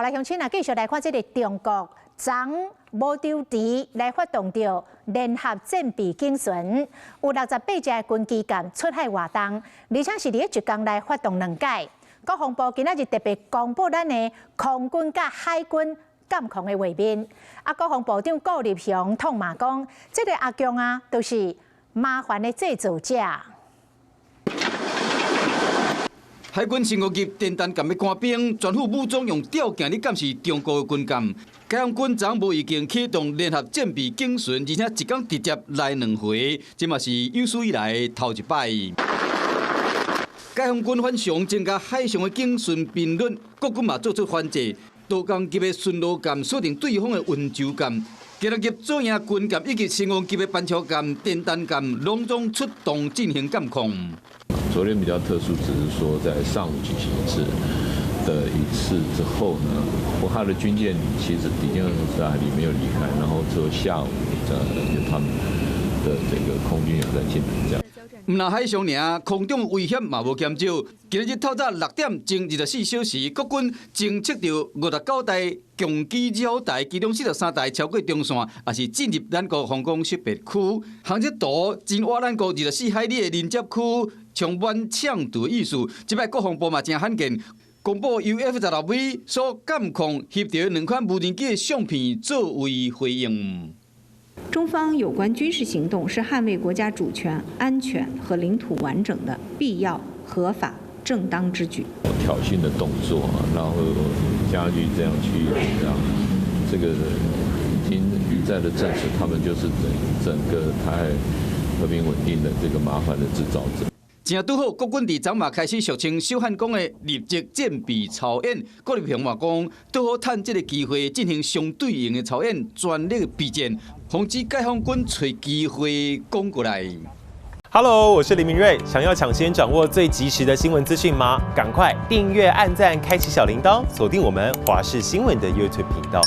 來鄉親啊，繼續來看這个中國昨無丟佇來發動著聯合戰備警巡，有68隻軍機艦出海活動，而且是佇咧一工來發動兩擺。國防部今仔日特別公布咱的空軍佮海軍監控的畫面。啊，國防部長顧立雄痛罵講，這个阿共啊，就是麻煩的製造者。海軍神五級電彈艦的官兵全副武裝，用吊鏡咧監視中國的軍艦。解放軍昨無預警啟動聯合戰備警巡，而且一工直接來兩回，這嘛是有史以來頭一擺。解放軍反常增加海上的警巡頻率，國軍嘛做出反制。道江級的巡邏艦鎖定對方的溫州艦，基隆級左營軍艦以及神王級的板橋艦、電彈艦，攏總出動進行監控。昨天比較特殊，只是說在上午舉行一次的一次之後呢，不過他的軍艦其實已經在海裡沒有離開，然後之後下午就他們的這個空軍有在進來，這樣。毋但海上爾，空中威脅嘛無減少。今日透早6點前24小時，國軍偵測著59台共機繞台，其中43台超過中線，也是進入咱國防空識別區。航測圖真倚咱國24海里的鄰接區，充滿搶奪意思。這擺國防部嘛誠罕見，公布由 F-16V 所監控翕著兩款無人機的相片作為回應。中方有關軍事行動是捍衛國家主權、安全和領土完整的必要、合法、正當之舉。挑釁的動作，然後加劇這樣區域緊張，這個已經一再的證實，他們就是整整個台海和平穩定的這個麻煩的製造者。正拄好，國軍佇昨嘛開始俗稱小漢光的立即戰備操演，郭立雄嘛講，拄好趁這个機會進行相對應的操演，全力備戰，防止解放軍揣機會攻過來。 Hello，我是林明睿，想要搶先掌握最及時的新聞資訊嗎？趕快訂閱、按讚、開啟小鈴鐺，鎖定我們華視新聞的 YouTube 頻道。